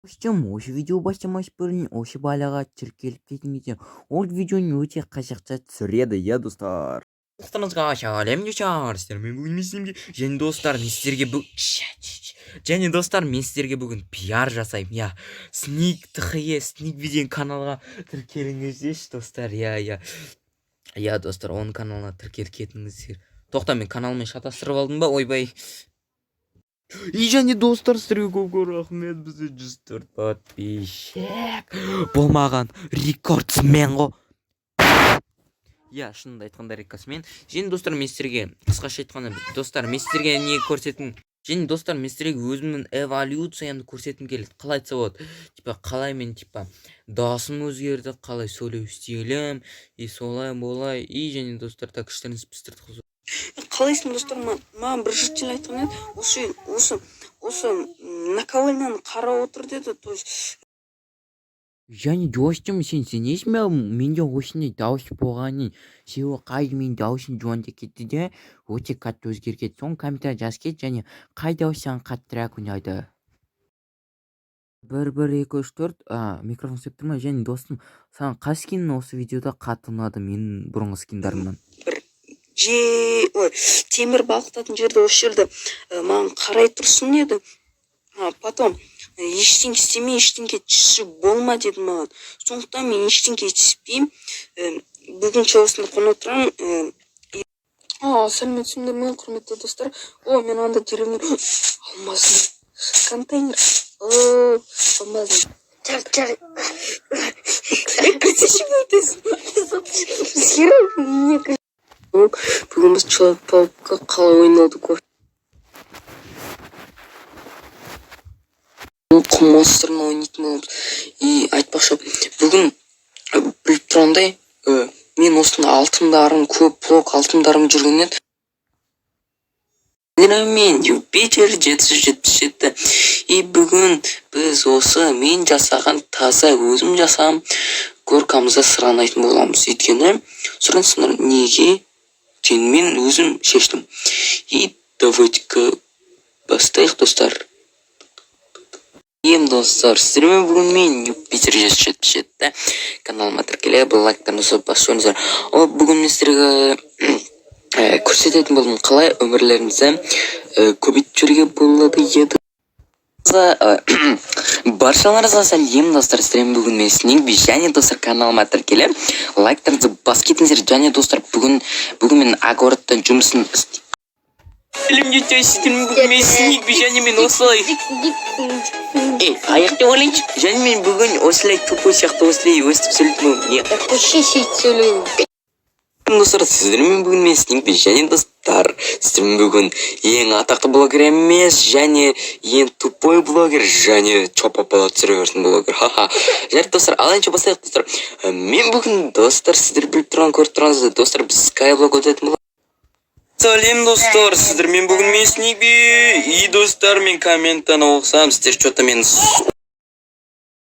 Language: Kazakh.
Достым, осы видео бастамас бұрын осы балаға тіркеліп кетіңіздер. Ол видеоны өте қызықты түсіреді, иә, достар. Достарыңызға сәлем, достар! Сіздермен бүгін мен сіздерге және, достар, мен сіздерге және, достар, мен сіздерге бүгін пиар жасаймын, иә. Сник ТХЕ, Сник деген каналға тіркеліңіздерші, достар, иә. Иә, достар, оның каналына тіркеліп кетіңіздер. Тоқта, мен каналмен шатастырып алдым ба? Ойбай. И және, достар, сіздерге көп көп рахмет, бізде 104 подписчик болмаған, рекордсмен ғой. Иә, шынымды айтқанда, рекордсмен. Және, достар, мен сіздерге қысқаша айтқанда, достар, мен сіздерге не көрсеткім, және, достар, мен сіздерге өзімнің эволюциямды көрсеткім келеді. Қалай айтса болады, типа, қалай мен, типа, даусым өзгерді, қалай сөйлеу стилім и солай болай. И және, достар, так, іштеріңіз пістірді. Қалайсың, достар? Маған бір житель айтқан еді, осы наковальняны қарап отыр деді, то есть. Және, достым, сен сенесің бе, менде осындай дауыс болғанын? Себебі қазір менің дауысым жуандап кетті де, өте қатты өзгеріп кетті. Соны комментарий жазып кет және қай дауыс саған қаттырақ ұнайды. Бір, бір, екі, үш, төрт. А, микрофон істеп тұр ма? Және, достым, саған қай скин осы видеода қатты ұнады менің бұрынғы скиндарымнан? Бір же, ой, темір балқытатын жерде, осы жерде маған қарай тұрсын деді. А потом ештеңе істеме, ештеңе тісі болма деді маған. Сондықтан мен ештеңе тиіспеймін. Бүгінше осында қона тұрамын. Сәлеметсіңдер ме, құрметті достар! О, мен анда деревня, алмазный контейнер, о, алмазный. Чар, чар, өтесің. Бүгін біз Человек паукқа қалай ойнауды құм монстрын ойнайтын боламыз. И айтпақшы, бүгін біліп тұрғандай, мен осында алтындарым көп, блок алтындарым жүрген еді. Мен Юпитер 777, и бүгін біз осы мен жасаған, таза өзім жасаған горкамызда сырғанайтын боламыз. Өйткені сұрайсыңдар неге? Өйткені мен өзім шештім. И давайте-ка бастайық, достар. Ем, достар, сіздермен бүгін мен, Юпитер 777. Каналыма тіркеліп, лайктарыңызды басып қойыңыздар. Ол бүгін мен сіздерге көрсететін болдым, қалай өмірлеріңізді көбейтіп жүруге болады еді. Баршаларыңызға сәлем, достар! Сіздермен бүгін мен, Сникби. Және, достар, каналыма тіркеліп, лайктарыңызды басып кетіңіздер. Және, достар, бүгін мен огородта жұмысын сәлем, сіздермен бүгін мен, Сникби, және мен осылай, ей, аяқ деп ойлайыншы. Және мен бүгін осылай тупой сияқты осылай өстіп сөйлейтін боламын не. Вообще сөйтіп сөйлеу. Достар, сіздермен бүгін мен, Сникби. Және, достар, сіздермен бүгін ең атақты блогер емес және ең тупой блогер және чопа бала түсіре беретін блогер, ха-ха. Жарайды, достар, ал енді бастайық. Достар, мен бүгін, достар, сіздер біліп тұрған, көріп тұрғансыздар, достар, біз скайблок өтетін боламыз. Сәлем, достар, сіздермен бүгін мен, Сникби. И, достар, мен комменттан оқысам, сіздер че то мен